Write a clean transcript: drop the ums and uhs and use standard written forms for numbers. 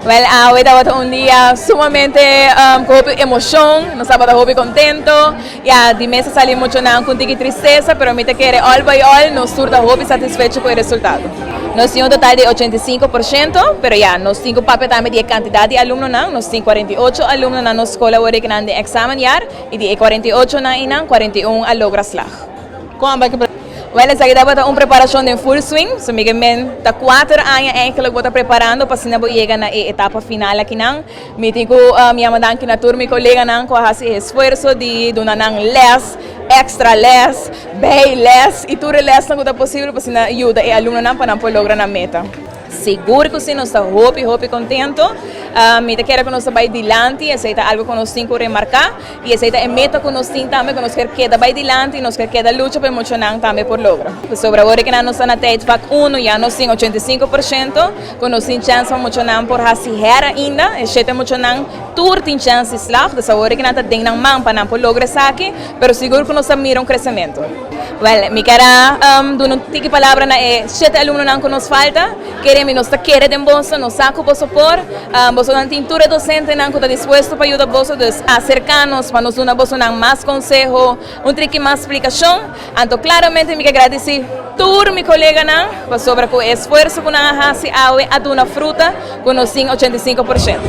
Wel, awe tabata un dia sumamente cu hopi emocion, nos tabata hopi contento, ya di mes a sali muchonan cu un tiki tristesa, pero mi ta kere all by all nos tur ta hopi satisfecho cu e resultado. Nos tin un total di 85%, pero ya, nos tin cu papia tambe di e cantidad di alumnonan, nos tin 48 alumno na nos scol awor nan den examenjaar y di e 48 nan eynan, 41 a logra slag. Con a bay cu Wel, esaki tabata un preparacion den full swing, so mi men ta 4 aña eigenlijk bo ta preparando pa asina bo yega na e etapa final akinan. Mi tin cu yama danki na tur mi coleganan cu a haci esfuerso di duna nan les, extra les, bijles y tur e lesnan cu ta posibel pa asina yuda e alumnonan pa nan por logra nan meta. Sigur cu si, nos ta hopi hopi contento. Mi ta kere cu nos ta bay dilanti, esey ta algo cu nos tin cu remarca y esey ta e meta cu nos tin tambe, cu nos kier keda bay dilanti y nos kier keda lucha pa e muchanan tambe por logra. Sobre awor cu nos ta na tijdvak 1, ya nos tin 85%, cu nos tin chance pa muchanan por haci her ainda, e shete muchanan tur tin chance di slag, dus awor cu nan ta den nan man pa nan por logra esaki, pero sigur cu nos ta mira un crecemento. Well, mi kier duna un tiki palabra na e shete alumnonan cu nos falta. Kere mi, nos ta kere den boso, nos sa cu boso por. Boso nan tin tur e docentenan cu ta dispuesto pa yuda boso, dus acerca nos pa nos duna boso nan mas conseho, un tiki mas explicacion. Anto claramente mi kier gradici tur mi coleganan pasobra cu e esfuerso cu nan a haci awe a duna fruta cu nos tin 85%.